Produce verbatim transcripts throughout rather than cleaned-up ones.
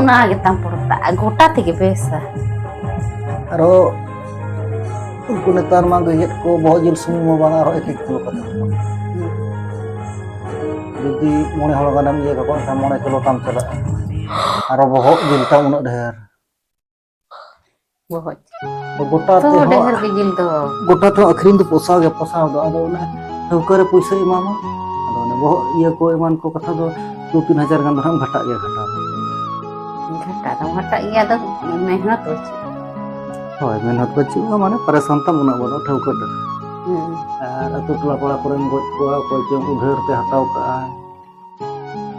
ᱚᱱᱟ ᱜᱮᱛᱟᱢ ᱯᱚᱲᱛᱟ, ᱜᱚᱴᱟ ᱛᱮᱜᱮ ᱵᱮᱥᱟ᱾ ᱟᱨᱚ ᱩᱱᱠᱩ ᱱᱮᱛᱟᱨ ᱢᱟ ᱜᱮᱸᱡᱮᱫ ᱠᱚ ᱵᱚᱦᱚᱜ ᱡᱤᱞ ᱥᱩᱢᱩᱝ ᱢᱟ ᱵᱟᱝ, ᱟᱨᱦᱚᱸ ᱮᱠ ᱮᱠ ᱠᱤᱞᱳ ᱠᱟᱛᱮ᱾ ᱡᱩᱫᱤ ᱢᱚᱬᱮ ᱦᱚᱲ ᱜᱟᱱᱮᱢ ᱤᱭᱟᱹ ᱠᱟᱠᱚᱣᱟ, ᱮᱱᱠᱷᱟᱱ ᱢᱚᱬᱮ ᱠᱤᱞᱳ ᱛᱟᱢ ᱪᱟᱞᱟᱜᱼᱟ᱾ ᱟᱨᱚ ᱵᱚᱦᱚᱜ ᱡᱤᱞ ᱛᱟᱢ ᱩᱱᱟᱹᱜ ᱰᱷᱮᱨ᱾ ᱵᱚᱦᱚᱜ ᱡᱤᱞ᱾ ᱜᱚᱴᱟ ᱛᱚ ᱛᱮᱦᱚᱸ, ᱰᱷᱮᱨ ᱜᱮ ᱡᱤᱞ ᱫᱚ᱾ ᱜᱚᱴᱟ ᱛᱮᱦᱚᱸ ᱟᱹᱠᱷᱨᱤᱧ ᱫᱚ ᱯᱚᱥᱟᱣ ᱜᱮ ᱯᱚᱥᱟᱣ ᱫᱚ᱾ ᱟᱫᱚ ᱚᱱᱮ ᱴᱷᱟᱹᱣᱠᱟᱹ ᱨᱮ ᱯᱩᱭᱥᱟᱹ ᱮᱢᱟᱢᱟ᱾ ᱟᱫᱚ ᱚᱱᱮ ᱵᱚᱦᱚᱜ ᱤᱭᱟᱹ ᱠᱚ ᱮᱢᱟᱱ ᱠᱚ ᱠᱟᱛᱷᱟ ᱫᱚ ᱫᱩ ᱛᱤᱱ ᱦᱟᱡᱟᱨ ᱜᱟᱱ ᱫᱚ ᱦᱟᱸᱜ ᱮᱢ ᱜᱷᱟᱴᱟᱜ ᱜᱮᱭᱟ, ᱜᱷᱟᱴᱟᱣ ᱫᱚ᱾ ᱜᱷᱟᱴᱟ ᱫᱚ ᱜᱷᱟᱴᱟᱜ ᱜᱮᱭᱟ, ᱟᱫᱚ ᱢᱮᱦᱱᱚᱛ ᱵᱟᱹᱪᱩᱜᱼᱟ᱾ ᱦᱳᱭ, ᱢᱮᱦᱱᱚᱛ ᱵᱟᱹᱪᱩᱜᱼᱟ, ᱢᱟᱱᱮ ᱯᱟᱨᱮᱥᱟᱱ ᱛᱟᱢ ᱩᱱᱟᱹᱜ ᱵᱟᱹᱱᱩᱜᱼᱟ, ᱴᱷᱟᱹᱣᱠᱟᱹ ᱴᱟᱠᱟ᱾ ᱦᱩᱸ᱾ ᱟᱨ ᱟᱹᱛᱩ ᱴᱚᱞᱟ ᱯᱟᱲᱟ ᱠᱚᱨᱮᱢ ᱜᱚᱡ ᱠᱚᱣᱟ, ᱚᱠᱚᱭ ᱪᱚᱝ ᱩᱫᱷᱟᱹᱨ ᱛᱮ ᱦᱟᱛᱟᱣ ᱠᱟᱜᱼᱟᱭ᱾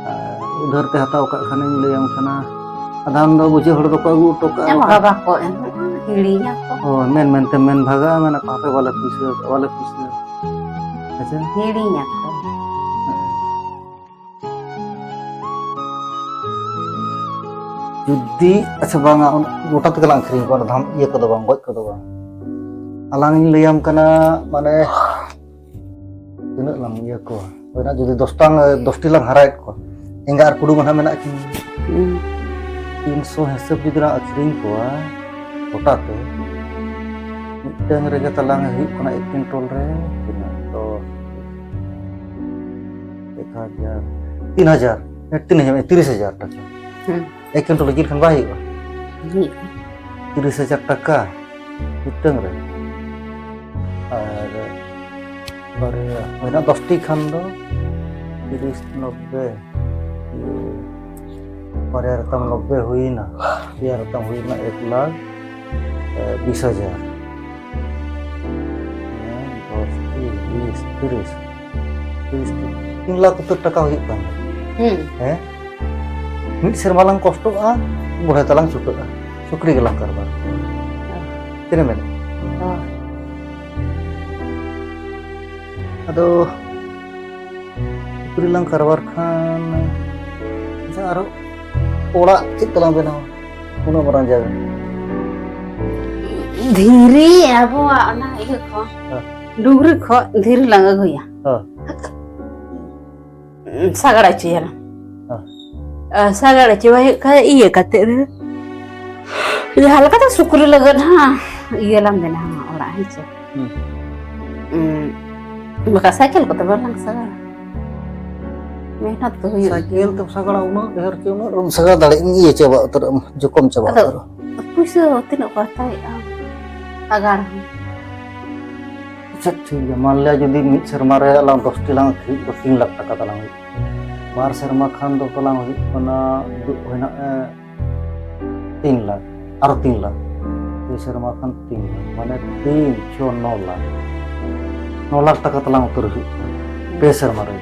ᱟᱨ ᱩᱫᱷᱟᱹᱨ ᱛᱮ ᱦᱟᱛᱟᱣ ᱠᱟᱜ ᱠᱷᱟᱱᱤᱧ ᱞᱟᱹᱭᱟᱢ ᱠᱟᱱᱟ, ᱟᱫᱷᱟᱱ ᱫᱚ ᱵᱩᱡᱷᱟᱹᱣ ᱦᱚᱲ ᱫᱚᱠᱚ ᱟᱹᱜᱩ ᱦᱚᱴᱚ ᱠᱟᱜᱼᱟ᱾ ᱮᱢ ᱵᱟᱠᱷᱟᱱ ᱵᱟᱠᱚ ᱮᱢ, ᱦᱤᱲᱤᱧᱟᱠᱚ᱾ ᱦᱳᱭ, ᱢᱮᱱ ᱢᱮᱱᱛᱮ ᱢᱮᱱ ᱵᱷᱟᱜᱟᱜᱼᱟ, ᱢᱮᱱᱟ ᱠᱚ, "ᱦᱟᱯᱮ ᱵᱟᱞᱮ ᱯᱩᱭᱥᱟᱹ ᱟᱠᱟᱫᱼᱟ, ᱵᱟᱞᱮ ᱯᱩᱭᱥᱟᱹ ᱟᱠᱟᱫᱼᱟ᱾" ᱦᱮᱸ ᱥᱮ? ᱦᱤᱲᱤᱧᱟᱠᱚ᱾ ᱡᱩᱫᱤ, ᱟᱪᱪᱷᱟ, ᱵᱟᱝᱟ, ᱚᱱ-, ᱜᱚᱴᱟ ᱛᱮᱜᱮ ᱞᱟᱝ ᱟᱹᱠᱷᱨᱤᱧ ᱠᱚᱣᱟ, ᱚᱱᱟ ᱫᱷᱟᱢ-, ᱤᱭᱟᱹ ᱠᱚᱫᱚ ᱵᱟᱝ, ᱜᱚᱡ ᱠᱚᱫᱚ ᱵᱟᱝ᱾ ᱟᱞᱟᱝ ᱤᱧ ᱞᱟᱹᱭᱟᱢ ᱠᱟᱱᱟ, ᱢᱟᱱᱮ, ᱛᱤᱱᱟᱹᱜ ᱞᱟᱝ ᱤᱭᱟᱹ ᱠᱚᱣᱟ? ᱦᱩᱭᱱᱟ ᱡᱩᱫᱤ ᱫᱚᱥ ᱴᱟᱝ, ᱫᱚᱥ ᱴᱤ ᱞᱟᱝ ᱦᱟᱨᱟᱭᱮᱫ ᱠᱚᱣᱟ, ᱮᱸᱜᱟ ᱟᱨ ᱠᱩᱰᱩ ᱢᱟ ᱱᱟᱦᱟᱜ ᱢᱮᱱᱟᱜ ᱠᱤᱱ᱾ ᱦᱩᱸ᱾ ᱛᱤᱱᱥᱚ ᱦᱤᱥᱟᱹᱵ ᱡᱩᱫᱤ ᱞᱟᱝ ᱟᱹᱠᱷᱨᱤᱧ ᱠᱚᱣᱟ ᱜᱚᱴᱟ ᱛᱮ, ᱢᱤᱫᱴᱟᱝ ᱨᱮᱜᱮ ᱛᱟᱞᱟᱝ ᱦᱩᱭᱩᱜ ᱠᱟᱱᱟ ᱮᱠ ᱠᱩᱭᱱᱴᱚᱞ ᱨᱮ ᱛᱤᱱᱟᱹᱜ? ᱫᱚᱥ, ᱮᱠ ᱦᱟᱡᱟᱨ, ᱛᱤᱱ ᱦᱟᱡᱟᱨ, ᱦᱮᱸ, ᱛᱤᱱ ᱦᱟᱡᱟᱨ, ᱛᱤᱨᱤᱥ ᱦᱟᱡᱟᱨ ᱴᱟᱠᱟ᱾ ᱦᱩᱸ᱾ ᱮᱠ ᱠᱩᱭᱱᱴᱚᱞ ᱡᱤᱞ ᱠᱷᱟᱱ ᱵᱟᱭ ᱦᱩᱭᱩᱜᱼᱟ? ᱦᱩᱭᱩᱜᱼᱟ᱾ ᱛᱤᱨᱤᱥ ᱦᱟᱡᱟᱨ ᱴᱟᱠᱟ ᱢᱤᱫᱴᱟᱝ ᱨᱮ᱾ ᱟᱨ ᱵᱟᱨᱭᱟ ᱦᱩᱭᱱᱟ ᱫᱚᱥ ᱴᱤ ᱠᱷᱟᱱ ᱫᱚ ᱛᱤᱨᱤᱥ ᱱᱚᱵᱵᱳᱭ, ᱵᱟᱨᱭᱟ ᱨᱮᱛᱟᱢ ᱱᱚᱵᱵᱳᱭ ᱦᱩᱭᱱᱟ, ᱯᱮᱭᱟ ᱨᱮᱛᱟᱢ ᱦᱩᱭᱱᱟ ᱮᱠ ᱞᱟᱠᱷ, ᱮ, ᱵᱤᱥ ᱦᱟᱡᱟᱨ᱾ ᱦᱮᱸ, ᱫᱚᱥ ᱴᱤ, ᱵᱤᱥ, ᱛᱤᱨᱤᱥ᱾ ᱛᱤᱨᱤᱥ ᱴᱤ, ᱛᱤᱱ ᱞᱟᱠᱷ ᱩᱛᱟᱹᱨ ᱴᱟᱠᱟ ᱦᱩᱭᱩᱜ ᱠᱟᱱ ᱜᱮᱭᱟ᱾ ᱦᱩᱸ᱾ ᱦᱮᱸ? ᱢᱤᱫ ᱥᱮᱨᱢᱟ ᱞᱟᱝ ᱠᱚᱥᱴᱚᱜᱼᱟ, ᱵᱚᱲᱦᱮ ᱛᱟᱞᱟᱝ ᱪᱷᱩᱴᱟᱹᱜᱼᱟ, ᱥᱩᱠᱨᱤ ᱜᱮᱞᱟᱝ ᱠᱟᱨᱵᱟᱨ᱾ ᱛᱤᱱᱟᱹᱜ ᱢᱮᱱᱮᱫ? ᱦᱳᱭ᱾ ᱟᱫᱚ ᱥᱩᱠᱨᱤ ᱞᱟᱝ ᱠᱟᱨᱵᱟᱨ ᱠᱷᱟᱱ, ᱟᱪᱪᱷᱟ, ᱟᱨᱚ ᱚᱲᱟᱜ ᱪᱮᱫ ᱛᱮᱞᱟᱝ ᱵᱮᱱᱟᱣᱟ? ᱩᱱᱟᱹᱜ ᱢᱟᱨᱟᱝ ᱡᱟᱭᱜᱟ᱾ ᱫᱷᱤᱨᱤ, ᱟᱵᱚᱣᱟᱜ ᱚᱱᱟ ᱤᱭᱟᱹ ᱠᱚ, ᱦᱮᱸ᱾ ᱰᱩᱝᱨᱤ ᱠᱷᱚᱱ ᱫᱷᱤᱨᱤ ᱞᱟᱝ ᱟᱹᱜᱩᱭᱟ᱾ ᱦᱮᱸ᱾ ᱥᱟᱜᱟᱲ ᱦᱚᱪᱚᱭᱟᱞᱟᱝ᱾ ᱦᱮᱸ᱾ ᱟᱨ ᱥᱟᱜᱟᱲ ᱦᱚᱪᱚ ᱵᱟᱭ ᱦᱩᱭᱩᱜ ᱠᱷᱟᱡ ᱤᱭᱟᱹ ᱠᱟᱛᱮ ᱨᱮ, ᱡᱟᱦᱟᱸ ᱞᱮᱠᱟᱛᱮ ᱥᱩᱠᱨᱤ ᱞᱟᱹᱜᱤᱫ ᱦᱟᱸᱜ ᱤᱭᱟᱹ ᱞᱟᱝ ᱵᱮᱱᱟᱣᱟ ᱚᱲᱟᱜ, ᱦᱮᱸ ᱪᱮ? ᱦᱩᱸ᱾ ᱩᱸ, ᱵᱟᱠᱷᱟᱡ ᱥᱟᱭᱠᱮᱞ ᱠᱚᱛᱮ ᱵᱟᱞᱟᱝ ᱥᱟᱜᱟᱲᱟ᱾ ᱢᱮᱦᱱᱚᱛ ᱠᱚ ᱦᱩᱭᱩᱜ ᱥᱟᱭᱠᱮᱞ ᱜᱮᱭᱟ᱾ ᱛᱮᱢ ᱥᱟᱜᱟᱲᱟ, ᱩᱱᱟᱹᱜ ᱰᱷᱮᱨ ᱪᱮ, ᱩᱱᱟᱹᱜ ᱰᱷᱮᱨ ᱮᱢ ᱥᱟᱜᱟᱲ ᱫᱟᱲᱮᱭᱟᱜ, ᱤᱭᱟᱹ ᱪᱟᱵᱟ ᱩᱛᱟᱹᱨᱚᱜ ᱟᱢ, ᱡᱚᱠᱚᱢ ᱪᱟᱵᱟ ᱟᱫᱚ ᱩᱛᱟᱹᱨᱚᱜ ᱟᱢ᱾ ᱯᱩᱭᱥᱟᱹ ᱛᱤᱱᱟᱹᱜ ᱠᱚ ᱦᱟᱛᱟᱣᱮᱫᱼᱟ ᱥᱟᱜᱟᱲ ᱦᱚᱸ? ᱟᱪᱪᱷᱟ, ᱴᱷᱤᱠ ᱜᱮᱭᱟ, ᱢᱟᱱᱞᱤᱭᱟ ᱡᱩᱫᱤ ᱢᱤᱫ ᱥᱮᱨᱢᱟ ᱨᱮ ᱟᱞᱟᱝ ᱫᱚᱥᱴᱤ ᱞᱟᱝ ᱟᱹᱠᱷᱨᱤᱧ ᱠᱚ, ᱛᱤᱱ ᱞᱟᱠᱷ ᱴᱟᱠᱟ ᱛᱟᱞᱟᱝ ᱦᱩᱭᱩᱜ᱾ ᱵᱟᱨ ᱥᱮᱨᱢᱟ ᱠᱷᱟᱱ ᱫᱚ ᱛᱟᱞᱟᱝ ᱦᱩᱭᱩᱜ ᱠᱟᱱᱟ, ᱩᱰᱩᱠ ᱦᱩᱭᱱᱟ, ᱮ, ᱛᱤᱱ ᱞᱟᱠᱷ, ᱟᱨᱚ ᱛᱤᱱ ᱞᱟᱠᱷ᱾ ᱯᱮ ᱥᱮᱨᱢᱟ ᱠᱷᱟᱱ ᱛᱤᱱ ᱞᱟᱠᱷ, ᱢᱟᱱᱮ ᱛᱤᱱ ᱪᱷᱚ ᱱᱚ ᱞᱟᱠᱷ᱾ ᱱᱚ ᱞᱟᱠᱷ ᱴᱟᱠᱟ ᱛᱟᱞᱟᱝ ᱩᱛᱟᱹᱨ ᱦᱩᱭᱩᱜ ᱠᱟᱱᱟ ᱯᱮ ᱥᱮᱨᱢᱟ ᱨᱮ᱾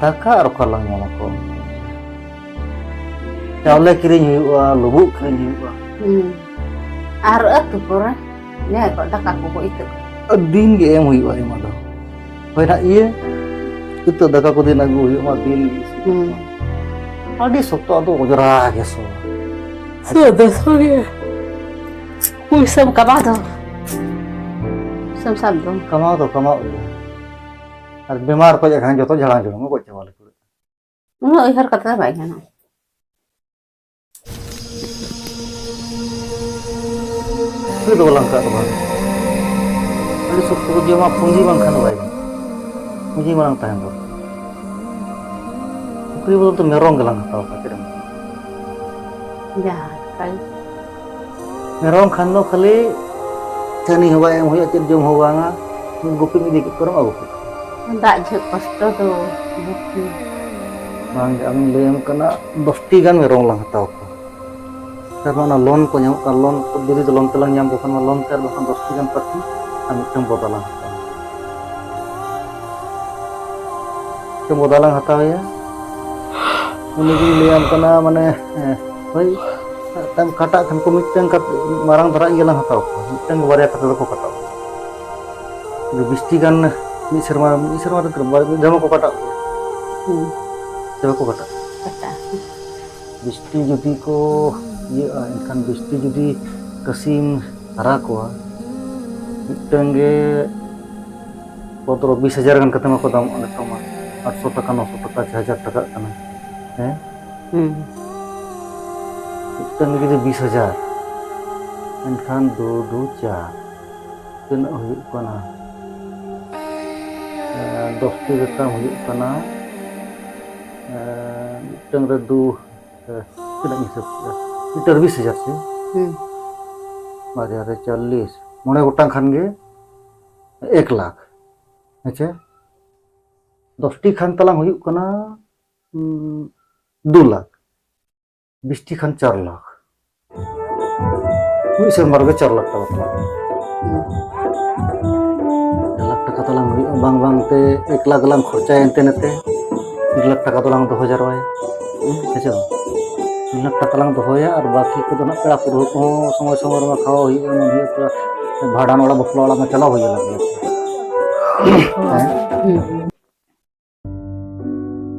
ᱫᱟᱠᱟ ᱟᱨ ᱚᱠᱟ ᱨᱮᱞᱟᱝ ᱧᱟᱢᱟ ᱠᱚ? ᱪᱟᱣᱞᱮ ᱠᱤᱨᱤᱧ ᱦᱩᱭᱩᱜᱼᱟ, ᱞᱩᱵᱩᱜ ᱠᱤᱨᱤᱧ ᱦᱩᱭᱩᱜᱼᱟ᱾ ᱦᱩᱸ᱾ ᱟᱨ ᱟᱹᱛᱩ ᱠᱚᱨᱮ ᱡᱟᱦᱟᱸᱭ ᱠᱚ ᱫᱟᱠᱟ ᱠᱚᱠᱚ ᱤᱛᱟᱹ ᱠᱚ᱾ ᱟᱨ ᱫᱤᱱ ᱜᱮ ᱮᱢ ᱦᱩᱭᱩᱜᱼᱟ, ᱮᱢᱟ ᱫᱚ᱾ ᱦᱳᱭ ᱱᱟᱜ ᱤᱭᱟᱹ, ᱤᱛᱟᱹ ᱫᱟᱠᱟ ᱠᱚ ᱫᱤᱱ ᱟᱹᱜᱩ ᱦᱩᱭᱩᱜᱼᱟ, ᱫᱤᱱ ᱜᱮ ᱤᱥᱤᱱ ᱦᱩᱸ᱾ ᱦᱩᱭᱩᱜᱼᱟ᱾ ᱟᱹᱰᱤ ᱥᱚᱠᱛᱚ, ᱟᱫᱚ ᱚᱡᱽᱨᱟ ᱜᱮ ᱥᱚ᱾ ᱥᱚ ᱫᱚ ᱥᱚ ᱜᱮ᱾ ᱯᱩᱭᱥᱟᱹᱢ ᱠᱟᱢᱟᱣ ᱫᱚ᱾ ᱯᱩᱭᱥᱟᱹᱢ ᱥᱟᱵ ᱫᱚ᱾ ᱠᱟᱢᱟᱣ ᱫᱚ ᱠᱟᱢᱟᱣ ᱜᱮ᱾ ᱟᱨ ᱵᱮᱢᱟᱨ ᱠᱚ ᱮᱠᱷᱟᱱ ᱡᱚᱛᱚ ᱡᱷᱟᱲᱟᱝ ᱡᱷᱩᱲᱟᱹᱝ ᱜᱚᱡ ᱪᱟᱵᱟ ᱞᱮᱠᱟ᱾ ᱩᱱᱟᱹᱜ ᱩᱭᱦᱟᱹᱨ ᱠᱟᱛᱮ ᱫᱚ ᱵᱟᱭ ᱜᱟᱱᱚᱜᱼᱟ᱾ ᱥᱩᱠᱨᱤ ᱫᱚ ᱵᱟᱞᱟᱝ ᱠᱟᱜ ᱫᱚ ᱵᱟᱝ᱾ ᱟᱹᱰᱤ ᱥᱚᱠᱛᱚ ᱠᱚ ᱡᱚᱢᱟ, ᱯᱩᱸᱡᱤ ᱵᱟᱝᱠᱷᱟᱱ ᱫᱚ ᱵᱟᱭ ᱜᱟᱱᱚᱜᱼᱟ᱾ ᱯᱩᱸᱡᱤ ᱢᱟᱲᱟᱝ ᱛᱟᱦᱮᱱ ᱫᱚᱨᱠᱟᱨ᱾ ᱥᱩᱠᱨᱤ ᱵᱚᱫᱚᱞ ᱛᱮ ᱢᱮᱨᱚᱢ ᱜᱮᱞᱟᱝ ᱦᱟᱛᱟᱣ ᱠᱚᱣᱟ, ᱪᱮᱫ ᱮᱢ ᱢᱮᱱᱟ? ᱡᱟᱦᱟᱸ ᱞᱮᱠᱟ ᱜᱮ᱾ ᱢᱮᱨᱚᱢ ᱠᱷᱟᱱ ᱫᱚ ᱠᱷᱟᱹᱞᱤ ᱪᱷᱟᱹᱱᱤ ᱦᱚᱸ ᱵᱟᱭ ᱮᱢ ᱦᱩᱭᱩᱜᱼᱟ, ᱪᱮᱫ ᱡᱚᱢ ᱦᱚᱸ ᱵᱟᱝᱟ᱾ ᱜᱩᱯᱤᱢ ᱤᱫᱤ ᱠᱮᱫ ᱠᱚᱨᱮᱢ ᱟᱹᱜᱩ ᱠᱮᱫ ᱠᱚᱣᱟ᱾ ᱫᱟᱜ ᱡᱚᱦᱚᱜ ᱠᱚᱥᱴᱚ ᱫᱚ ᱵᱩᱠ ᱢᱮ᱾ ᱵᱟᱝ ᱜᱮ, ᱟᱢᱤᱧ ᱞᱟᱹᱭᱟᱢ ᱠᱟᱱᱟ, ᱫᱚᱥᱴᱤ ᱜᱟᱱ ᱢᱮᱨᱚᱢ ᱞᱟᱝ ᱦᱟᱛᱟᱣ ᱠᱚᱣᱟ᱾ ᱛᱟᱨᱯᱚᱨ ᱚᱱᱟ ᱞᱳᱱ ᱠᱚ ᱧᱟᱢᱚᱜ ᱠᱟᱱᱟ, ᱞᱳᱱ ᱠᱚ ᱡᱩᱫᱤ ᱞᱳᱱ ᱛᱮᱞᱟᱝ ᱧᱟᱢ ᱠᱚ ᱠᱷᱟᱱ, ᱚᱱᱟ ᱞᱳᱱ ᱛᱮ ᱟᱨ ᱵᱟᱠᱷᱟᱱ ᱫᱚᱥᱴᱤ ᱜᱟᱱ ᱯᱟᱹᱴᱷᱤ ᱟᱨ ᱢᱤᱫᱴᱟᱝ ᱵᱚᱫᱟ ᱞᱟᱝ ᱦᱟᱛᱟᱣᱟ᱾ ᱢᱤᱫᱴᱟᱝ ᱵᱚᱫᱟ ᱞᱟᱝ ᱦᱟᱛᱟᱣᱮᱭᱟ᱾ ᱩᱱᱤ ᱜᱤᱧ ᱞᱟᱹᱭᱟᱢ ᱠᱟᱱᱟ, ᱢᱟᱱᱮ, ᱦᱮᱸ, ᱦᱳᱭ, ᱢᱤᱫᱴᱟᱝ ᱠᱟᱴᱟᱜ ᱠᱷᱟᱱ ᱠᱚ, ᱢᱤᱫᱴᱟᱝ ᱠᱟᱛᱮ ᱢᱟᱨᱟᱝ ᱫᱷᱟᱨᱟ ᱤᱭᱟᱹ ᱞᱟᱝ ᱦᱟᱛᱟᱣ ᱠᱚᱣᱟ, ᱢᱤᱫᱴᱟᱝ ᱜᱮ ᱵᱟᱨᱭᱟ ᱠᱟᱛᱮ ᱫᱚᱠᱚ ᱠᱟᱴᱟᱜᱼᱟ᱾ ᱡᱩᱫᱤ ᱵᱤᱥᱴᱤ ᱜᱟᱱ ᱢᱤᱫ ᱥᱮᱨᱢᱟ, ᱢᱤᱫ ᱥᱮᱨᱢᱟ ᱨᱮ ᱛᱤᱱᱟᱹᱜ ᱵᱟᱨ, ᱢᱤᱫ ᱫᱷᱟᱣ ᱠᱚ ᱠᱟᱴᱟᱜ ᱠᱚᱣᱟ᱾ ᱦᱩᱸ᱾ ᱥᱮ ᱵᱟᱠᱚ ᱠᱟᱴᱟᱜ? ᱠᱟᱴᱟᱜ᱾ ᱵᱤᱥᱴᱤ ᱡᱩᱫᱤ ᱠᱚ ᱤᱭᱟᱹᱜᱼᱟ, ᱮᱱᱠᱷᱟᱱ ᱵᱤᱥᱴᱤ ᱡᱩᱫᱤ ᱠᱟᱹᱥᱤᱢ ᱦᱟᱨᱟ ᱠᱚᱣᱟ, ᱢᱤᱫᱴᱟᱝ ᱜᱮ ᱯᱚᱱᱫᱽᱨᱚ ᱵᱤᱥ ᱦᱟᱡᱟᱨ ᱜᱟᱱ ᱠᱟᱛᱮ ᱢᱟᱠᱚ ᱫᱟᱢᱚᱜᱼᱟ ᱱᱤᱛᱚᱜ ᱢᱟ᱾ ᱟᱴᱥᱚ ᱴᱟᱠᱟ, ᱱᱚᱥᱚ ᱴᱟᱠᱟ, ᱪᱷᱚ ᱦᱟᱡᱟᱨ ᱴᱟᱠᱟᱜ ᱠᱟᱱᱟ᱾ ᱦᱮᱸ? ᱦᱩᱸ᱾ ᱢᱤᱫᱴᱟᱝ ᱡᱩᱫᱤ ᱵᱤᱥ ᱦᱟᱡᱟᱨ, ᱮᱱᱠᱷᱟᱱ ᱫᱩ ᱫᱩ ᱪᱟᱨ, ᱛᱤᱱᱟᱹᱜ ᱦᱩᱭᱩᱜ ᱠᱟᱱᱟ? ᱮᱸ, ᱫᱚᱥ ᱴᱤ ᱨᱮ ᱛᱟᱢ ᱦᱩᱭᱩᱜ ᱠᱟᱱᱟ, ᱮᱸ, ᱢᱤᱫᱴᱟᱝ ᱨᱮ ᱫᱩ, ᱮᱸ, ᱛᱤᱱᱟᱹᱜ ᱤᱧ ᱦᱤᱥᱟᱹᱵ ᱠᱮᱫᱟ? ᱢᱤᱫᱴᱟᱝ ᱨᱮ ᱵᱤᱥ ᱦᱟᱡᱟᱨ ᱥᱮ? ᱦᱩᱸ᱾ ᱵᱟᱨᱭᱟ ᱨᱮ ᱪᱚᱞᱞᱤᱥ, ᱢᱚᱬᱮ ᱜᱚᱴᱟᱝ ᱠᱷᱟᱱ ᱜᱮ ᱮᱠ ᱞᱟᱠᱷ᱾ ᱦᱮᱸ ᱪᱮ? ᱫᱚᱥ ᱴᱤ ᱠᱷᱟᱱ ᱛᱟᱞᱟᱝ ᱦᱩᱭᱩᱜ ᱠᱟᱱᱟ, ᱩᱸ, ᱫᱩ ᱞᱟᱠᱷ᱾ ᱵᱤᱥ ᱴᱤ ᱠᱷᱟᱱ ᱪᱟᱨ ᱞᱟᱠᱷ᱾ ᱢᱤᱫ ᱥᱮᱨᱢᱟ ᱨᱮᱜᱮ ᱪᱟᱨ ᱞᱟᱠᱷ ᱴᱟᱠᱟ ᱛᱟᱞᱟᱝ᱾ ᱪᱟᱨ ᱞᱟᱠᱷ ᱴᱟᱠᱟ ᱛᱟᱞᱟᱝ ᱦᱩᱭᱩᱜᱼᱟ, ᱵᱟᱝ ᱵᱟᱝ ᱛᱮ ᱮᱠ ᱞᱟᱠᱷ ᱞᱟᱝ ᱠᱷᱚᱨᱪᱟᱭᱟ ᱮᱱᱛᱮ ᱱᱮᱛᱮ᱾ ᱰᱮᱲ ᱞᱟᱠᱷ ᱴᱟᱠᱟ ᱫᱚᱞᱟᱝ ᱫᱚᱦᱚ ᱡᱟᱨᱣᱟᱭᱟ᱾ ᱦᱮᱸ ᱪᱮ ᱵᱟᱝ? ᱰᱮᱲ ᱞᱟᱠᱷ ᱴᱟᱠᱟ ᱞᱟᱝ ᱫᱚᱦᱚᱭᱟ ᱟᱨ ᱵᱟᱠᱤ ᱠᱚᱫᱚ ᱱᱟᱜ ᱯᱮᱲᱟ ᱯᱩᱨᱵᱷᱩ ᱠᱚᱦᱚᱸ ᱥᱚᱢᱚᱭ ᱥᱚᱢᱚᱭ ᱨᱮᱢᱟ ᱠᱷᱟᱣᱟ ᱦᱩᱭᱩᱜᱼᱟ, ᱮᱢ ᱦᱩᱭᱩᱜᱼᱟ, ᱵᱷᱟᱸᱰᱟᱱ ᱚᱲᱟᱜ, ᱵᱟᱯᱞᱟ ᱚᱲᱟᱜ ᱢᱟ ᱪᱟᱞᱟᱣ ᱦᱩᱭᱩᱜᱼᱟ᱾ ᱦᱮᱸ? ᱦᱩᱸ᱾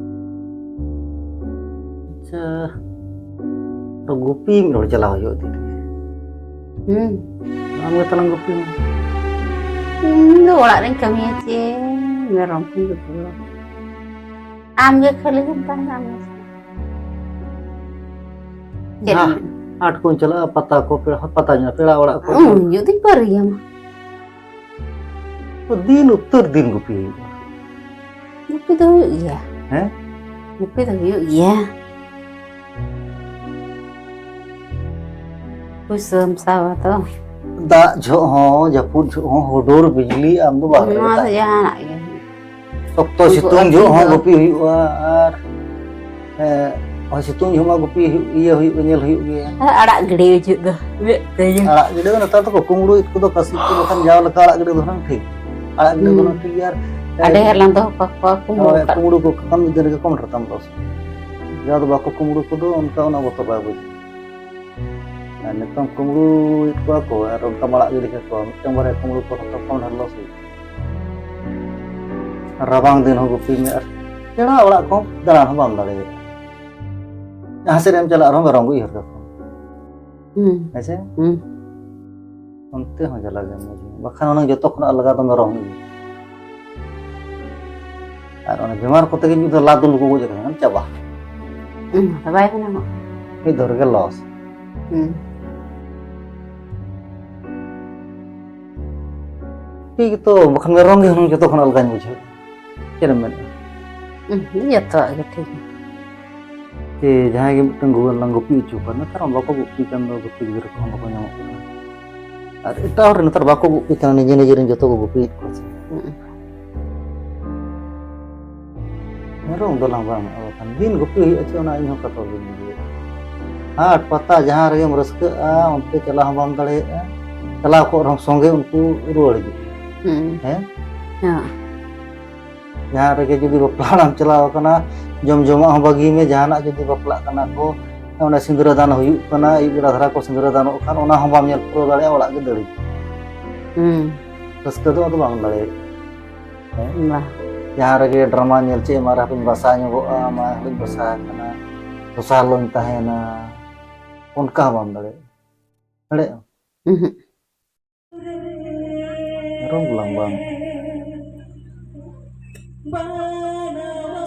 ᱟᱪᱪᱷᱟ, ᱛᱚ ᱜᱩᱯᱤ ᱢᱤᱫ ᱦᱚᱲ ᱪᱟᱞᱟᱣ ᱦᱩᱭᱩᱜᱼᱟ ᱫᱤᱱ ᱜᱮ᱾ ᱦᱩᱸ᱾ ᱟᱢ ᱜᱮ ᱛᱟᱞᱟᱝ ᱜᱩᱯᱤ ᱢᱮ᱾ ᱤᱧ ᱫᱚ ᱚᱲᱟᱜ ᱨᱮᱧ ᱠᱟᱹᱢᱤᱭᱟ ᱪᱮ, ᱢᱮᱨᱚᱢ ᱠᱚᱧ ᱜᱩᱯᱤ ᱠᱚᱣᱟ᱾ ᱟᱢ ᱜᱮ ᱠᱷᱟᱹᱞᱤ ᱜᱮᱢ ᱛᱟᱦᱮᱱᱟ, ᱟᱢ ᱜᱮ᱾ ᱪᱮᱫ ᱦᱟ, ᱮᱢ ᱢᱮᱱᱟ? ᱦᱟᱴ ᱠᱚᱧ ᱪᱟᱞᱟᱜᱼᱟ, ᱯᱟᱛᱟ ᱠᱚ, ᱯᱮᱲᱟ, ᱯᱟᱛᱟ ᱧᱮᱞ, ᱯᱮᱲᱟ ᱚᱲᱟᱜ ᱠᱚ᱾ ᱩᱱ ᱡᱩᱫᱤᱧ ᱯᱟᱹᱨᱤᱭᱟᱢᱟ᱾ ᱫᱤᱱ ᱩᱛᱟᱹᱨ ᱫᱤᱱ ᱜᱩᱯᱤ ᱦᱩᱭᱩᱜᱼᱟ᱾ ᱜᱩᱯᱤ ᱫᱚ ᱦᱩᱭᱩᱜ ᱜᱮᱭᱟ᱾ ᱦᱮᱸ? ᱜᱩᱯᱤ ᱫᱚ ᱦᱩᱭᱩᱜ ᱜᱮᱭᱟ᱾ ᱯᱩᱭᱥᱟᱹᱢ ᱥᱟᱵᱟ ᱛᱚ᱾ ᱫᱟᱜ ᱡᱚᱦᱚᱜ ᱦᱚᱸ, ᱡᱟᱹᱯᱩᱫ ᱡᱚᱦᱚᱜ ᱦᱚᱸ, ᱦᱩᱰᱩᱨ ᱵᱤᱡᱽᱞᱤ, ᱟᱢ ᱫᱚ ᱵᱟᱦᱨᱮ ᱨᱮ ᱱᱚᱣᱟ ᱫᱚ ᱛᱟᱦᱮᱸ᱾ ᱡᱟᱦᱟᱱᱟᱜ ᱜᱮ᱾ ᱥᱚᱠᱛᱚ ᱩᱱᱠᱩ ᱥᱤᱛᱩᱝ ᱟᱹᱛᱤᱧ ᱡᱚᱦᱚᱜ ᱦᱚᱸ ᱫᱚ᱾ ᱜᱩᱯᱤ ᱦᱩᱭᱩᱜᱼᱟ, ᱟᱨ, ᱦᱮᱸ, ᱦᱚᱭ ᱥᱤᱛᱩᱝ ᱡᱚᱦᱚᱜ ᱢᱟ ᱜᱩᱯᱤ ᱦᱩᱭᱩᱜ, ᱤᱭᱟᱹ ᱦᱩᱭᱩᱜ, ᱧᱮᱞ ᱦᱩᱭᱩᱜ ᱜᱮᱭᱟ᱾ ᱟᱨ ᱟᱲᱟᱜ ᱜᱤᱰᱤ ᱦᱤᱡᱩᱜ ᱫᱚ ᱢᱤᱫ ᱛᱮᱜᱮ᱾ ᱟᱲᱟᱜ ᱜᱤᱰᱤ ᱫᱚ ᱱᱮᱛᱟᱨ ᱫᱚᱠᱚ ᱠᱩᱢᱵᱽᱲᱩᱭᱮᱫ ᱠᱚᱫᱚ ᱠᱟᱹᱥᱤ ᱠᱚ, ᱵᱟᱠᱷᱟᱱ ᱡᱟᱣ ᱞᱮᱠᱟ ᱟᱲᱟᱜ ᱜᱤᱰᱤ ᱫᱚ ᱱᱟᱝ ᱴᱷᱤᱠ᱾ ᱟᱲᱟᱜ ᱜᱤᱰᱤ ᱫᱚ ᱦᱩᱸ᱾ ᱱᱟᱝ ᱴᱷᱤᱠ ᱜᱮᱭᱟ, ᱟᱨ ᱟᱹᱰᱤ ᱦᱚᱲ ᱞᱟᱝ ᱫᱚᱦᱚ ᱠᱟᱠᱚᱣᱟ ᱠᱩᱢᱵᱽᱲᱩ ᱦᱳᱭ, ᱟᱠᱟᱫ᱾ ᱠᱩᱢᱵᱽᱲᱩ ᱠᱚ ᱠᱷᱟᱱ ᱢᱤᱫ ᱫᱤᱱ ᱨᱮᱜᱮ ᱠᱚ ᱢᱚᱴᱨᱟ ᱛᱟᱢ ᱫᱚᱥ᱾ ᱡᱟᱦᱟᱸ ᱫᱚ ᱵᱟᱠᱚ ᱠᱩᱢᱵᱽᱲᱩ ᱠᱚᱫᱚ ᱚᱱᱠᱟ ᱚᱱᱟ ᱵᱚᱛᱚᱨ ᱵᱟᱭ ᱵᱩᱡᱷᱟᱹᱜᱼᱟ᱾ ᱟᱨ ᱱᱤᱛᱚᱝ ᱠᱩᱢᱵᱽᱲᱩᱭᱮᱫ ᱠᱚᱣᱟ ᱠᱚ ᱟᱨ ᱚᱱᱠᱟ ᱟᱲᱟᱜ ᱜᱤᱰᱤ ᱠᱟᱠᱚᱣᱟ, ᱢᱤᱫᱴᱟᱝ ᱵᱟᱨᱭᱟ ᱠᱩᱢᱵᱽᱲᱩ ᱠᱚ ᱦᱚᱸ ᱠᱚᱢ ᱰᱷᱮᱨ ᱞᱚᱥ ᱦᱩᱭᱩᱜᱼᱟ᱾ ᱨᱟᱵᱟᱝ ᱫᱤᱱ ᱦᱚᱸ ᱜᱩᱯᱤ ᱢᱮ ᱟᱨ ᱯᱮᱲᱟ ᱚᱲᱟᱜ ᱠᱚᱦᱚᱸ ᱫᱟᱬᱟᱱ ᱦᱚᱸ ᱵᱟᱢ ᱫᱟᱲᱮᱭᱟᱜᱼᱟ᱾ ᱡᱟᱦᱟᱸ ᱥᱮᱫ ᱮᱢ ᱪᱟᱞᱟᱜ ᱨᱮᱦᱚᱸ ᱢᱮᱨᱚᱢ ᱜᱮ ᱩᱭᱦᱟᱹᱨ ᱠᱟᱠᱚ᱾ ᱦᱩᱸ᱾ ᱦᱮᱸ ᱥᱮ? ᱦᱩᱸ᱾ ᱚᱱᱛᱮ ᱦᱚᱸ ᱡᱟᱞᱟ ᱜᱮᱢ ᱵᱩᱡᱷᱟᱹᱣᱟ᱾ ᱵᱟᱠᱷᱟᱱ ᱚᱱᱟ ᱡᱚᱛᱚ ᱠᱷᱚᱱᱟᱜ ᱞᱟᱜᱟ ᱫᱚ ᱢᱮᱨᱚᱢ ᱜᱮ᱾ ᱟᱨ ᱚᱱᱟ ᱵᱮᱢᱟᱨ ᱠᱚᱛᱮ ᱜᱮ ᱢᱤᱫ ᱫᱷᱟᱣ ᱞᱟᱫ ᱫᱩᱞ ᱠᱚ ᱜᱚᱡ ᱟᱠᱟᱱᱟ, ᱪᱟᱵᱟ᱾ ᱚᱱᱟ ᱫᱚ ᱵᱟᱭ ᱜᱟᱱᱚᱜᱼᱟ᱾ ᱢᱤᱫ ᱫᱷᱟᱣ ᱨᱮᱜᱮ ᱞᱚᱥ᱾ ᱦᱩᱸ᱾ ᱴᱷᱤᱠ ᱜᱮᱛᱚ, ᱵᱟᱠᱷᱟᱱ ᱢᱮᱨᱚᱢ ᱜᱮ ᱦᱩᱱᱟᱹᱝ ᱡᱚᱛᱚ ᱠᱷᱚᱱ ᱟᱞᱜᱟᱧ ᱵᱩᱡᱷᱟᱹᱣ᱾ ᱪᱮᱫ ᱮᱢ ᱢᱮᱱᱮᱫᱼᱟ? ᱦᱩᱸ, ᱡᱚᱛᱚᱣᱟᱜ ᱜᱮ ᱴᱷᱤᱠ ᱜᱮᱭᱟ᱾ ᱡᱮ ᱡᱟᱦᱟᱸᱭ ᱜᱮ ᱢᱤᱫᱴᱟᱝ ᱜᱩᱣᱟᱹ ᱞᱟᱝ ᱜᱩᱯᱤ ᱦᱚᱪᱚ ᱠᱚᱣᱟ, ᱱᱮᱛᱟᱨ ᱢᱟ ᱵᱟᱠᱚ ᱜᱩᱯᱤ ᱠᱟᱱ ᱫᱚ, ᱜᱩᱯᱤ ᱜᱤᱫᱽᱨᱟᱹ ᱠᱚᱦᱚᱸ ᱵᱟᱠᱚ ᱧᱟᱢᱚᱜ ᱠᱟᱱᱟ᱾ ᱟᱨ ᱮᱴᱟᱜ ᱦᱚᱲ ᱨᱮᱱ ᱱᱮᱛᱟᱨ ᱵᱟᱠᱚ ᱜᱩᱯᱤ ᱠᱟᱱᱟ, ᱱᱤᱡᱮ ᱱᱤᱡᱮ ᱨᱮᱱ ᱡᱚᱛᱚ ᱠᱚ ᱜᱩᱯᱤᱭᱮᱫ ᱠᱚᱣᱟ ᱥᱮ᱾ ᱦᱩᱸ᱾ ᱢᱮᱨᱚᱢ ᱫᱚ ᱞᱟᱝ ᱵᱟᱝ ᱮᱢᱚᱜᱼᱟ, ᱵᱟᱠᱷᱟᱱ ᱫᱤᱱ ᱜᱩᱯᱤ ᱦᱩᱭᱩᱜᱼᱟ ᱪᱮ, ᱚᱱᱟ ᱤᱧ ᱦᱚᱸ ᱠᱟᱛᱚᱨ ᱜᱤᱧ ᱵᱩᱡᱷᱟᱹᱣᱟ᱾ ᱦᱟᱴ ᱯᱟᱛᱟ ᱡᱟᱦᱟᱸ ᱨᱮᱜᱮᱢ ᱨᱟᱹᱥᱠᱟᱹᱜᱼᱟ, ᱚᱱᱛᱮ ᱪᱟᱞᱟᱣ ᱦᱚᱸ ᱵᱟᱢ ᱫᱟᱲᱮᱭᱟᱜᱼᱟ, ᱪᱟᱞᱟᱣ ᱠᱚᱜ ᱨᱮᱦᱚᱸ ᱥᱚᱸᱜᱮ ᱩᱱᱠᱩ ᱨᱩᱣᱟᱹᱲ ᱦᱤᱡᱩᱜ᱾ ᱦᱩᱸ᱾ ᱦᱮᱸ? ᱦᱮᱸ᱾ ᱡᱟᱦᱟᱸ ᱨᱮᱜᱮ ᱡᱩᱫᱤ ᱵᱟᱯᱞᱟ ᱚᱲᱟᱜ ᱮᱢ ᱪᱟᱞᱟᱣ ᱟᱠᱟᱱᱟ, ᱡᱚᱢ ᱡᱚᱢᱟᱜ ᱦᱚᱸ ᱵᱟᱹᱜᱤ ᱢᱮ, ᱡᱟᱦᱟᱱᱟᱜ ᱡᱩᱫᱤ ᱵᱟᱯᱞᱟᱜ ᱠᱟᱱᱟ ᱠᱚ, ᱚᱸᱰᱮ ᱥᱤᱸᱫᱽᱨᱟᱹ ᱫᱟᱱ ᱦᱩᱭᱩᱜ ᱠᱟᱱᱟ, ᱟᱹᱭᱩᱵ ᱵᱮᱲᱟ ᱫᱷᱟᱨᱟ ᱠᱚ ᱥᱤᱸᱫᱽᱨᱟᱹ ᱫᱟᱱᱚᱜ ᱠᱷᱟᱱ, ᱚᱱᱟ ᱦᱚᱸ ᱵᱟᱢ ᱧᱮᱞ ᱯᱩᱨᱟᱹᱣ ᱫᱟᱲᱮᱭᱟᱜᱼᱟ, ᱚᱲᱟᱜ ᱜᱮ ᱫᱟᱹᱲ ᱦᱤᱡᱩᱜ᱾ ᱦᱩᱸ᱾ ᱨᱟᱹᱥᱠᱟᱹ ᱫᱚ ᱟᱫᱚ ᱵᱟᱢ ᱫᱟᱲᱮᱭᱟᱜᱼᱟ᱾ ᱦᱮᱸ? ᱵᱟ᱾ ᱡᱟᱦᱟᱸ ᱨᱮᱜᱮ ᱰᱨᱟᱢᱟ ᱧᱮᱞ ᱪᱮᱫ ᱮᱢ, ᱟᱨ ᱦᱟᱯᱮᱧ ᱵᱟᱥᱟ ᱧᱚᱜᱚᱜᱼᱟ, ᱢᱟ ᱦᱟᱯᱮᱧ ᱵᱟᱥᱟ ᱟᱠᱟᱱᱟ, ᱫᱚᱥᱟᱨ ᱦᱤᱞᱳᱜ ᱤᱧ ᱛᱟᱦᱮᱱᱟ, ᱚᱱᱠᱟ ᱦᱚᱸ ᱵᱟᱢ ᱫᱟᱲᱮᱭᱟᱜᱼᱟ᱾ ᱫᱟᱲᱮᱭᱟᱜᱼᱟ? ᱩᱦᱩᱸ᱾ ᱢᱮᱨᱚᱢ ᱜᱩᱞᱟᱢ ᱵᱟᱝ᱾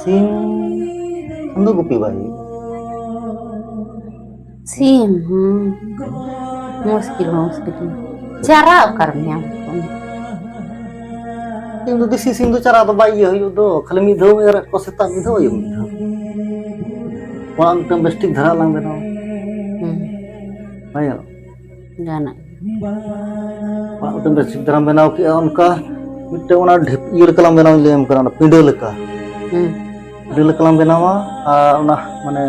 ᱥᱤᱢ ᱠᱷᱟᱱ ᱫᱚ ᱜᱩᱯᱤ ᱵᱟᱭ ᱦᱩᱭᱩᱜᱼᱟ᱾ ᱥᱤᱢ, ᱦᱩᱸ᱾ ᱢᱩᱥᱠᱤᱞ ᱦᱚᱸ ᱢᱩᱥᱠᱤᱞ᱾ ᱪᱟᱨᱟ ᱚᱠᱟᱨᱮᱢ ᱧᱟᱢ ᱠᱚᱣᱟ? ᱥᱤᱢ ᱫᱚ, ᱫᱮᱥᱤ ᱥᱤᱢ ᱫᱚ ᱪᱟᱨᱟ ᱫᱚ ᱵᱟᱭ ᱤᱭᱟᱹ ᱦᱩᱭᱩᱜ ᱫᱚ, ᱠᱷᱟᱹᱞᱤ ᱢᱤᱫ ᱫᱷᱟᱣ ᱮᱨ ᱠᱚ ᱥᱮᱛᱟᱜ ᱢᱤᱫ ᱫᱷᱟᱣ ᱟᱹᱭᱩᱵ ᱢᱤᱫ ᱫᱷᱟᱣ᱾ ᱚᱲᱟᱜ ᱢᱤᱫᱴᱟᱝ ᱵᱮᱥ ᱴᱷᱤᱠ ᱫᱷᱟᱨᱟ ᱞᱟᱝ ᱵᱮᱱᱟᱣᱟ᱾ ᱦᱩᱸ᱾ ᱵᱟᱭ ᱜᱟᱱᱚᱜᱼᱟ? ᱜᱟᱱᱚᱜ᱾ ᱚᱲᱟᱜ ᱢᱤᱫᱴᱟᱝ ᱵᱮᱥ ᱴᱷᱤᱠ ᱫᱷᱟᱨᱟᱢ ᱵᱮᱱᱟᱣ ᱠᱮᱜᱼᱟ, ᱚᱱᱠᱟ ᱢᱤᱫᱴᱟᱝ ᱚᱱᱟ ᱰᱷᱤᱯ ᱤᱭᱟᱹ ᱞᱮᱠᱟ ᱞᱟᱝ ᱵᱮᱱᱟᱣ, ᱤᱧ ᱞᱟᱹᱭᱟᱢ ᱠᱟᱱᱟ, ᱚᱱᱟ ᱯᱤᱸᱰᱟᱹ ᱞᱮᱠᱟ᱾ ᱦᱩᱸ᱾ ᱯᱤᱸᱰᱟᱹ ᱞᱮᱠᱟ ᱞᱟᱝ ᱵᱮᱱᱟᱣᱟ, ᱟᱨ ᱚᱱᱟ ᱢᱟᱱᱮ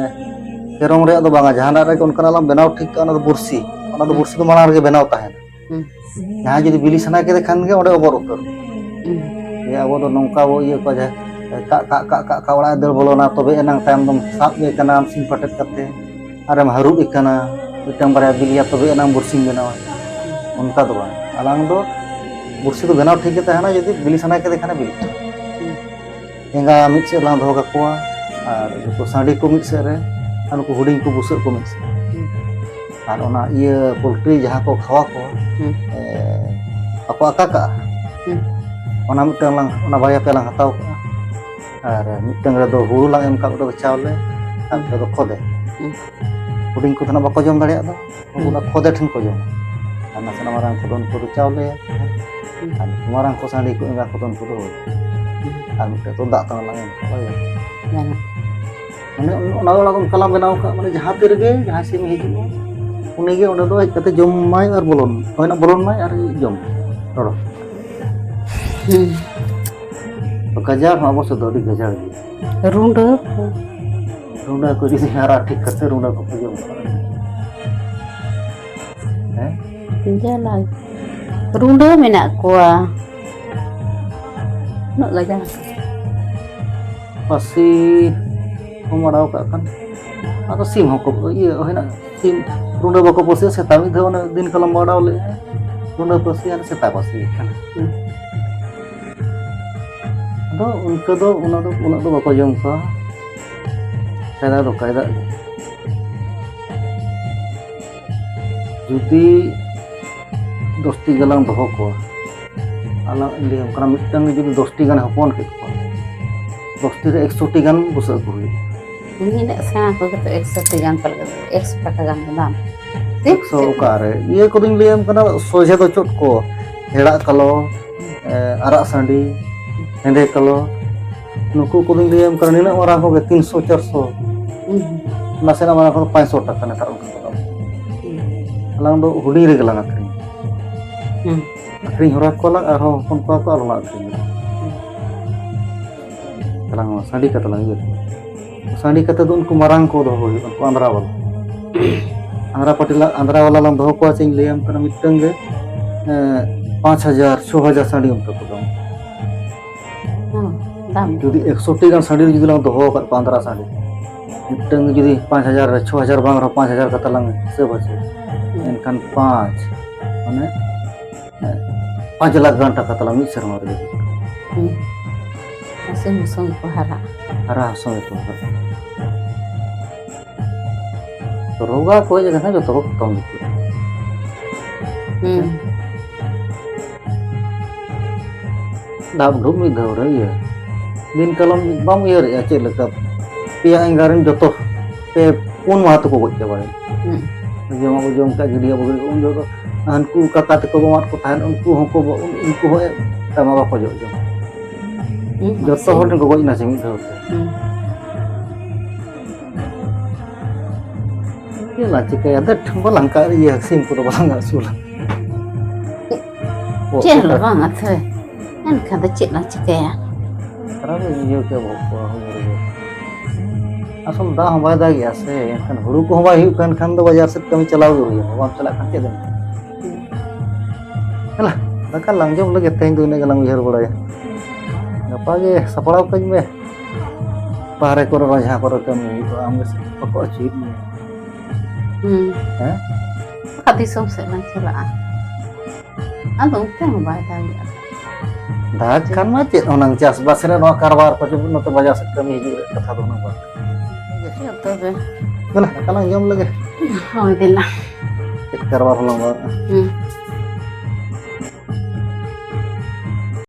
ᱠᱮᱨᱚᱢ ᱨᱮᱭᱟᱜ ᱫᱚ ᱵᱟᱝᱟ, ᱡᱟᱦᱟᱱᱟᱜ ᱨᱮᱜᱮ ᱚᱱᱠᱟᱱᱟᱜ ᱞᱟᱝ ᱵᱮᱱᱟᱣ ᱴᱷᱤᱠ ᱠᱟᱜᱼᱟ, ᱚᱱᱟ ᱫᱚ ᱵᱩᱨᱥᱤ᱾ ᱚᱱᱟ ᱫᱚ ᱦᱩᱸ᱾ ᱵᱩᱨᱥᱤ ᱫᱚ ᱢᱟᱲᱟᱝ ᱨᱮᱜᱮ ᱵᱮᱱᱟᱣ ᱛᱟᱦᱮᱱᱟ᱾ ᱦᱩᱸ᱾ ᱡᱟᱦᱟᱸᱭ ᱡᱩᱫᱤ ᱵᱤᱞᱤ ᱥᱟᱱᱟ ᱠᱮᱫᱮ ᱠᱷᱟᱱ ᱜᱮ ᱚᱸᱰᱮ ᱚᱵᱚᱨ ᱩᱛᱟᱹᱨ᱾ ᱦᱩᱸ᱾ ᱡᱮ ᱟᱵᱚ ᱫᱚ ᱱᱚᱝᱠᱟ ᱵᱚ ᱤᱭᱟᱹ ᱠᱚᱣᱟ, ᱡᱟᱦᱟᱸ ᱠᱟᱜ, ᱠᱟᱜ, ᱠᱟᱜ, ᱠᱟᱜ, ᱠᱟᱜ, ᱚᱲᱟᱜ ᱮ ᱫᱟᱹᱲ ᱵᱚᱞᱚᱱᱟ, ᱛᱚᱵᱮ ᱮᱱᱟᱝ ᱛᱟᱭᱚᱢ ᱫᱚᱢ ᱥᱟᱵ ᱮ ᱠᱟᱱᱟ ᱥᱤᱢ ᱯᱟᱴᱮᱫ ᱠᱟᱛᱮ, ᱟᱨᱮᱢ ᱦᱟᱹᱨᱩᱵ ᱮ ᱠᱟᱱᱟ, ᱢᱤᱫᱴᱟᱝ ᱵᱟᱨᱭᱟ ᱵᱤᱞᱤᱭᱟ, ᱛᱚᱵᱮ ᱮᱱᱟᱝ ᱵᱩᱨᱥᱤᱢ ᱵᱮᱱᱟᱣᱟ᱾ ᱚᱱᱠᱟ ᱫᱚ ᱵᱟᱝ, ᱟᱞᱟᱝ ᱫᱚ ᱵᱩᱨᱥᱤ ᱫᱚ ᱵᱮᱱᱟᱣ ᱴᱷᱤᱠ ᱜᱮ ᱛᱟᱦᱮᱱᱟ, ᱡᱩᱫᱤ ᱵᱤᱞᱤ ᱥᱟᱱᱟ ᱠᱮᱫᱮ ᱠᱷᱟᱱᱮ ᱵᱤᱞᱤ ᱦᱚᱪᱚ᱾ ᱮᱸᱜᱟ ᱢᱤᱫ ᱥᱮᱫ ᱨᱮᱞᱟᱝ ᱫᱚᱦᱚ ᱠᱟᱠᱚᱣᱟ, ᱟᱨ ᱱᱩᱠᱩ ᱥᱟᱺᱰᱤ ᱠᱚ ᱢᱤᱫ ᱥᱮᱫ ᱨᱮ, ᱟᱨ ᱱᱩᱠᱩ ᱦᱩᱰᱤᱧ ᱠᱚ ᱵᱩᱥᱟᱹᱜ ᱠᱚ ᱢᱤᱫ ᱥᱮᱫ ᱨᱮ᱾ ᱟᱨ ᱚᱱᱟ ᱤᱭᱟᱹ ᱯᱳᱞᱴᱨᱤ ᱡᱟᱦᱟᱸ ᱠᱚ ᱠᱷᱟᱣᱟ ᱠᱚᱣᱟ, ᱦᱩᱸ᱾ ᱮ, ᱵᱟᱠᱚ ᱟᱠᱟ ᱠᱟᱜᱼᱟ᱾ ᱦᱩᱸ᱾ ᱚᱱᱟ ᱢᱤᱫᱴᱟᱝ ᱞᱟᱝ, ᱚᱱᱟ ᱵᱟᱨᱭᱟ ᱯᱮᱭᱟ ᱞᱟᱝ ᱦᱟᱛᱟᱣ ᱠᱟᱜᱼᱟ᱾ ᱟᱨ ᱢᱤᱫᱴᱟᱝ ᱨᱮᱫᱚ ᱦᱩᱲᱩ ᱞᱟᱝ ᱮᱢ ᱠᱟᱜ, ᱢᱤᱫᱴᱟᱝ ᱫᱚ ᱪᱟᱣᱞᱮ᱾ ᱟᱨ ᱢᱤᱫᱴᱮᱱ ᱫᱚ ᱠᱷᱚᱫᱮ᱾ ᱦᱩᱸ᱾ ᱦᱩᱰᱤᱧ ᱠᱚᱫᱚ ᱱᱟᱜ ᱵᱟᱠᱚ ᱡᱚᱢ ᱫᱟᱲᱮᱭᱟᱜ ᱫᱚ, ᱩᱱᱠᱩ ᱫᱚ ᱦᱩᱸ᱾ ᱠᱷᱚᱫᱮ ᱴᱷᱮᱱ ᱠᱚ ᱡᱚᱢᱟ᱾ ᱟᱨ ᱱᱟᱥᱮᱱᱟᱜ ᱢᱟᱨᱟᱝ ᱠᱚᱫᱚ ᱩᱱᱠᱩ ᱫᱚ ᱪᱟᱣᱞᱮ, ᱦᱩᱸ᱾ ᱟᱨ ᱢᱟᱨᱟᱝ ᱠᱚ ᱥᱟᱺᱰᱤ ᱠᱚ ᱮᱸᱜᱟ ᱠᱚᱫᱚ ᱩᱱᱠᱩ ᱫᱚ ᱦᱩᱭ᱾ ᱦᱩᱸ᱾ ᱟᱨ ᱢᱤᱫᱴᱮᱱ ᱫᱚ ᱫᱟᱜ ᱛᱟᱱᱟ ᱞᱟᱝ ᱮᱢ ᱠᱟᱜᱼᱟ, ᱦᱳᱭ᱾ ᱜᱟᱱᱚᱜ᱾ ᱢᱟᱱᱮ ᱚᱱᱟ ᱫᱚ ᱚᱱᱠᱟ ᱞᱟᱝ ᱵᱮᱱᱟᱣ ᱠᱟᱜᱼᱟ, ᱢᱟᱱᱮ ᱡᱟᱦᱟᱸ ᱛᱤ ᱨᱮᱜᱮ ᱡᱟᱦᱟᱸ ᱥᱤᱢ ᱦᱤᱡᱩᱜᱼᱟ, ᱩᱱᱤᱜᱮ ᱚᱸᱰᱮ ᱫᱚ ᱦᱮᱡ ᱠᱟᱛᱮ ᱡᱚᱢ ᱢᱟᱭ ᱟᱨ ᱵᱚᱞᱚᱱ, ᱦᱳᱭ ᱱᱟ ᱵᱚᱞᱚᱱ ᱢᱟᱭ ᱟᱨ ᱡᱚᱢ ᱨᱚᱲᱚ᱾ ᱦᱩᱸ᱾ ᱜᱟᱡᱟᱲ ᱦᱚᱸ ᱟᱵᱚ ᱥᱮᱫ ᱫᱚ ᱟᱹᱰᱤ ᱜᱟᱡᱟᱲ ᱜᱮᱭᱟ᱾ ᱨᱩᱸᱰᱟᱹ ᱠᱚ᱾ ᱨᱩᱸᱰᱟᱹ ᱠᱚ ᱡᱩᱫᱤ ᱦᱟᱨᱟ ᱴᱷᱤᱠ ᱠᱟᱛᱮ ᱨᱩᱸᱰᱟᱹ ᱠᱚᱠᱚ ᱡᱚᱢ ᱠᱚᱣᱟ᱾ ᱦᱮᱸ? ᱡᱟᱞᱟ᱾ ᱨᱩᱸᱰᱟᱹ ᱢᱮᱱᱟᱜ ᱠᱚᱣᱟ᱾ ᱩᱱᱟᱹᱜ ᱜᱟᱡᱟᱲ᱾ ᱯᱟᱹᱥᱤ ᱠᱚᱢ ᱟᱲᱟᱣ ᱠᱟᱜ ᱠᱷᱟᱱ, ᱟᱫᱚ ᱥᱤᱢ ᱦᱚᱸᱠᱚ ᱤᱭᱟᱹ ᱦᱩᱭᱱᱟ, ᱥᱤᱢ ᱨᱩᱸᱰᱟᱹ ᱵᱟᱠᱚ ᱯᱟᱹᱥᱤᱜᱼᱟ᱾ ᱥᱮᱛᱟ ᱢᱤᱫ ᱫᱷᱟᱣ ᱚᱱᱟ ᱫᱤᱱ ᱠᱟᱞᱚᱢ ᱵᱚ ᱟᱲᱟᱣ ᱞᱮᱫᱼᱟ, ᱨᱩᱸᱰᱟᱹ ᱯᱟᱹᱥᱤ ᱟᱨ ᱥᱮᱛᱟ ᱯᱟᱹᱥᱤ ᱠᱟᱱᱟ᱾ ᱦᱩᱸ᱾ ᱟᱫᱚ ᱩᱱᱠᱩ ᱫᱚ ᱚᱱᱟ ᱫᱚ ᱩᱱᱟᱹᱜ ᱫᱚ ᱵᱟᱠᱚ ᱡᱚᱢ ᱠᱚᱣᱟ, ᱠᱟᱭᱫᱟ ᱫᱚ ᱠᱟᱭᱫᱟ ᱜᱮ᱾ ᱡᱩᱫᱤ ᱫᱚᱥᱴᱤ ᱜᱟᱱ ᱞᱟᱝ ᱫᱚᱦᱚ ᱠᱚᱣᱟ, ᱟᱞᱟᱝ ᱞᱟᱹᱭᱟᱢ ᱠᱟᱱᱟ, ᱢᱤᱫᱴᱟᱝ ᱜᱮ ᱡᱩᱫᱤ ᱫᱚᱥᱴᱤ ᱜᱟᱱ ᱦᱚᱯᱚᱱ ᱠᱮᱫ ᱠᱚᱣᱟ, ᱫᱚᱥᱴᱤ ᱨᱮ ᱮᱠᱥᱚ ᱴᱤ ᱜᱟᱱ ᱵᱩᱥᱟᱹᱜ ᱟᱹᱜᱩ ᱦᱩᱭᱩᱜᱼᱟ᱾ ᱤᱧ ᱤᱱᱟᱹᱜ ᱥᱮᱬᱟ ᱠᱚ ᱠᱟᱛᱮ ᱮᱠᱥᱚ ᱴᱤ ᱜᱟᱱ ᱯᱟᱞᱮ, ᱮᱠᱥᱚ ᱴᱟᱠᱟ ᱜᱟᱱ ᱫᱚ ᱫᱟᱢ᱾ ᱮᱠᱥᱚ ᱚᱠᱟᱨᱮ? ᱤᱭᱟᱹ ᱠᱚᱫᱚᱧ ᱞᱟᱹᱭᱟᱢ ᱠᱟᱱᱟ, ᱥᱚᱡᱷᱮ ᱫᱚ ᱪᱚᱴ ᱠᱚ, ᱦᱮᱲᱟᱜ ᱠᱟᱞᱚ, ᱮ, ᱟᱨᱟᱜ ᱥᱟᱺᱰᱤ, ᱦᱮᱸᱫᱮ ᱠᱟᱞᱚ, ᱱᱩᱠᱩ ᱠᱚᱫᱚᱧ ᱞᱟᱹᱭᱟᱢ ᱠᱟᱱᱟ, ᱱᱤᱱᱟᱹᱜ ᱢᱟᱨᱟᱝ ᱠᱚᱜᱮ ᱛᱤᱱᱥᱚ, ᱪᱟᱨᱥᱚ᱾ ᱦᱩᱸ᱾ ᱱᱟᱥᱮᱱᱟᱜ ᱢᱟᱨᱟᱝ ᱠᱚᱫᱚ ᱯᱟᱸᱪᱥᱚ ᱴᱟᱠᱟ ᱱᱮᱛᱟᱨ ᱚᱱᱠᱟ ᱠᱚ ᱫᱟᱢ᱾ ᱦᱩᱸ᱾ ᱟᱞᱟᱝ ᱫᱚ ᱦᱩᱰᱤᱧ ᱨᱮᱜᱮ ᱞᱟᱝ ᱟᱹᱠᱷᱨᱤᱧᱟ᱾ ᱦᱩᱸ᱾ ᱟᱹᱠᱷᱨᱤᱧ ᱦᱚᱨᱟ ᱠᱚᱣᱟᱞᱟᱝ, ᱟᱨᱦᱚᱸ ᱦᱚᱯᱚᱱ ᱠᱚᱣᱟ ᱠᱚ, ᱟᱨᱦᱚᱸ ᱞᱟᱝ ᱟᱹᱠᱷᱨᱤᱧᱟ᱾ ᱦᱩᱸ᱾ ᱛᱟᱞᱟᱝ ᱥᱟᱺᱰᱤ ᱠᱟᱛᱮ ᱞᱟᱝ ᱤᱭᱟᱹ ᱠᱚᱣᱟ᱾ ᱥᱟᱺᱰᱤ ᱠᱟᱛᱮ ᱫᱚ ᱩᱱᱠᱩ ᱢᱟᱨᱟᱝ ᱠᱚ ᱫᱚᱦᱚ ᱦᱩᱭᱩᱜᱼᱟ, ᱩᱱᱠᱩ ᱟᱸᱫᱽᱨᱟ ᱵᱟᱞᱟ᱾ ᱟᱸᱫᱽᱨᱟ ᱯᱟᱹᱴᱤ ᱞᱟ-, ᱟᱸᱫᱽᱨᱟ ᱵᱟᱞᱟ ᱞᱟᱝ ᱫᱚᱦᱚ ᱠᱚᱣᱟ, ᱪᱮᱫ ᱤᱧ ᱞᱟᱹᱭᱟᱢ ᱠᱟᱱᱟ, ᱢᱤᱫᱴᱟᱝ ᱜᱮ, ᱮᱸ, ᱯᱟᱸᱪ ᱦᱟᱡᱟᱨ, ᱪᱷᱚ ᱦᱟᱡᱟᱨ ᱥᱟᱺᱰᱤ ᱚᱱᱠᱟ ᱠᱚ ᱫᱟᱢ᱾ ᱦᱩᱸ, ᱫᱟᱢ᱾ ᱡᱩᱫᱤ ᱮᱠᱥᱚ ᱴᱤ ᱜᱟᱱ ᱥᱟᱺᱰᱤ ᱡᱩᱫᱤ ᱞᱟᱝ ᱫᱚᱦᱚ ᱟᱠᱟᱫ ᱠᱚᱣᱟ, ᱟᱸᱫᱽᱨᱟ ᱥᱟᱺᱰᱤ, ᱢᱤᱫᱴᱟᱝ ᱡᱩᱫᱤ ᱯᱟᱸᱪ ᱦᱟᱡᱟᱨ ᱨᱮ ᱪᱷᱚ ᱦᱟᱡᱟᱨ ᱵᱟᱝ ᱨᱮᱦᱚᱸ ᱯᱟᱸᱪ ᱦᱟᱡᱟᱨ ᱠᱟᱛᱮ ᱞᱟᱝ ᱦᱤᱥᱟᱹᱵᱟ ᱥᱮ, ᱦᱩᱸ᱾ ᱮᱱᱠᱷᱟᱱ ᱯᱟᱸᱪ, ᱢᱟᱱᱮ, ᱯᱟᱸᱪ ᱞᱟᱠᱷ ᱜᱟᱱ ᱴᱟᱠᱟ ᱛᱟᱞᱟᱝ ᱢᱤᱫ ᱥᱮᱨᱢᱟ ᱨᱮᱜᱮ᱾ ᱦᱩᱸ᱾ ᱱᱟᱥᱮ ᱢᱤᱫ ᱥᱚᱸᱜᱮ ᱠᱚ ᱦᱟᱨᱟᱜᱼᱟ᱾ ᱦᱟᱨᱟ ᱥᱚᱸᱜᱮ ᱠᱚ ᱦᱟᱨᱟᱜᱼᱟ᱾ ᱨᱳᱜᱟ ᱠᱚ ᱦᱮᱡ ᱞᱮᱱᱠᱷᱟᱱ ᱡᱚᱛᱚ ᱠᱚ ᱠᱚᱢ ᱩᱛᱟᱹᱨᱚᱜᱼᱟ᱾ ᱦᱩᱸ᱾ ᱰᱟᱵ ᱰᱩᱵ ᱢᱤᱫ ᱫᱷᱟᱣ ᱨᱮ ᱤᱭᱟᱹ᱾ ᱫᱤᱱ ᱠᱟᱞᱚᱢ ᱵᱟᱢ ᱩᱭᱦᱟᱹᱨᱮᱜᱼᱟ ᱪᱮᱫ ᱞᱮᱠᱟ? ᱯᱮᱭᱟ ᱮᱸᱜᱟ ᱨᱮᱱ ᱡᱚᱛᱚ ᱯᱮ ᱯᱩᱱ ᱢᱟᱦᱟ ᱛᱮᱠᱚ ᱜᱚᱡ ᱪᱟᱵᱟᱭᱮᱱ᱾ ᱦᱩᱸ᱾ ᱡᱚᱢᱟᱜ ᱠᱚ ᱡᱚᱢ ᱠᱟᱜ, ᱜᱤᱰᱤᱭᱟᱜ ᱵᱚ ᱜᱤᱰᱤ ᱠᱟᱜ, ᱩᱱ ᱡᱚᱦᱚᱜ ᱫᱚ ᱦᱟᱱᱠᱩ ᱠᱟᱠᱟ ᱛᱟᱠᱚ ᱵᱟᱵᱟ ᱠᱚ ᱛᱟᱦᱮᱸᱱ, ᱩᱱᱠᱩ ᱦᱚᱸᱠᱚ ᱵᱚ-, ᱩᱱᱠᱩ ᱦᱚᱸ ᱛᱟᱢᱟ ᱵᱟᱠᱚ ᱡᱚᱜ ᱡᱚᱝ᱾ ᱦᱩᱸ, ᱡᱚᱛᱚ ᱦᱚᱲ ᱠᱚ ᱜᱚᱡ ᱮᱱᱟ ᱥᱮ ᱢᱤᱫ ᱫᱷᱟᱣ ᱛᱮ᱾ ᱦᱩᱸ᱾ ᱪᱮᱫ ᱞᱟᱝ ᱪᱤᱠᱟᱹᱭᱟ? ᱫᱮᱴ, ᱵᱟᱞᱟᱝ ᱠᱟᱜ ᱤᱭᱟᱹ ᱥᱤᱢ ᱠᱚᱫᱚ ᱵᱟᱞᱟᱝ ᱟᱹᱥᱩᱞᱟ᱾ ᱪᱮᱫ ᱦᱚᱸ ᱵᱟᱝ ᱟᱹᱛᱷᱟᱹᱭ᱾ ᱮᱱᱠᱷᱟᱱ ᱫᱚ ᱪᱮᱫ ᱞᱟᱝ ᱪᱤᱠᱟᱹᱭᱟ? ᱠᱷᱟᱨᱟᱯ ᱤᱧ ᱵᱩᱡᱷᱟᱹᱣ ᱠᱮᱫᱟ ᱵᱚᱦᱚᱜ ᱠᱚ, ᱦᱚᱲᱢᱚ ᱨᱮ᱾ ᱟᱥᱚᱞ ᱫᱟᱜ ᱦᱚᱸ ᱵᱟᱭ ᱫᱟᱜᱮᱜᱼᱟ ᱥᱮ, ᱮᱱᱠᱷᱟᱱ ᱦᱩᱲᱩ ᱠᱚᱦᱚᱸ ᱵᱟᱭ ᱦᱩᱭᱩᱜ ᱠᱟᱱ ᱠᱷᱟᱱ ᱫᱚ ᱵᱟᱡᱟᱨ ᱥᱮᱫ ᱠᱟᱹᱢᱤ ᱪᱟᱞᱟᱣ ᱜᱮ ᱦᱩᱭᱩᱜᱼᱟ, ᱵᱟᱢ ᱪᱟᱞᱟᱜ ᱠᱷᱟᱱ ᱪᱮᱫ ᱮᱢ ᱪᱤᱠᱟᱹᱭᱟ? ᱦᱮᱞᱟ, ᱫᱟᱠᱟ ᱞᱟᱝ ᱡᱚᱢ ᱞᱮᱜᱮ, ᱛᱮᱦᱮᱧ ᱫᱚ ᱤᱱᱟᱹᱜ ᱜᱮᱞᱟᱝ ᱩᱭᱦᱟᱹᱨ ᱵᱟᱲᱟᱭᱟ᱾ ᱜᱟᱯᱟ ᱜᱮ ᱥᱟᱯᱲᱟᱣ ᱠᱟᱹᱧ ᱢᱮ, ᱵᱟᱦᱨᱮ ᱠᱚᱨᱮ ᱦᱚᱸ ᱡᱟᱦᱟᱸ ᱠᱚᱨᱮ ᱠᱟᱹᱢᱤ ᱦᱩᱭᱩᱜᱼᱟ, ᱟᱢ ᱜᱮ ᱵᱟᱠᱚ ᱟᱹᱪᱩᱭᱮᱫ ᱢᱮᱭᱟ᱾ ᱦᱩᱸ᱾ ᱦᱮᱸ? ᱚᱠᱟ ᱫᱤᱥᱚᱢ ᱥᱮᱫ ᱞᱟᱝ ᱪᱟᱞᱟᱜᱼᱟ? ᱟᱫᱚ ᱚᱱᱛᱮ ᱦᱚᱸ ᱵᱟᱭ ᱫᱟᱜᱮᱜᱼᱟ᱾ ᱫᱟᱜᱽ ᱠᱷᱟᱱ ᱢᱟ ᱪᱮᱫ ᱦᱩᱱᱟᱹᱝ ᱪᱟᱥᱵᱟᱥ ᱨᱮ ᱱᱚᱣᱟ ᱠᱟᱨᱵᱟᱨ ᱠᱚ ᱡᱩᱫᱤ ᱱᱚᱛᱮ ᱵᱟᱡᱟᱨ ᱥᱮᱫ ᱠᱟᱹᱢᱤ ᱦᱤᱡᱩᱜ ᱨᱮᱭᱟᱜ ᱠᱟᱛᱷᱟ ᱫᱚ ᱦᱩᱱᱟᱹᱝ ᱵᱟᱝ᱾ ᱴᱷᱤᱠ ᱜᱮᱭᱟ ᱛᱚᱵᱮ᱾ ᱫᱮᱞᱟ, ᱫᱟᱠᱟ ᱞᱟᱝ ᱡᱚᱢ ᱞᱮᱜᱮ᱾ ᱦᱳᱭ, ᱫᱮᱞᱟ᱾ ᱪᱮᱫ ᱠᱟᱨᱵᱟᱨ ᱦᱚᱞᱟᱝ ᱵᱟᱝ᱾ ᱦᱩᱸ᱾